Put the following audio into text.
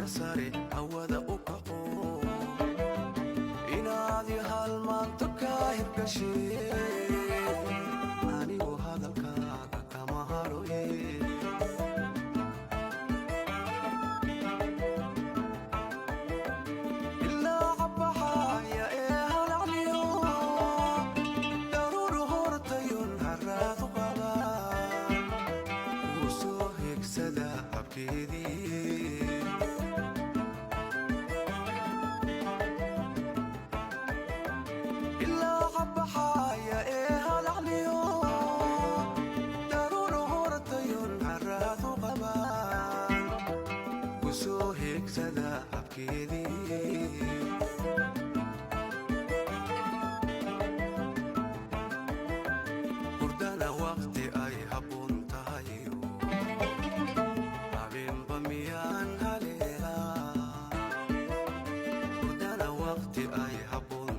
Xagga sare hawada u kaco, inaad i halmaanto ka hirgashe. Anigu hadalkaaga kama haroye. Ilaa cabaxaya ee halacliyo daruur hortayun haraadu qaba, wuu soo heegsada habkeedii. Ilaa cabaxaya ee halacliyo daruur hortayun haraadu qaba, wuu soo heegsada habkeedii. Hurdana waqti ay habboon tahayo habeenba miyaan haleelaa? Hurdana waqti ay habboon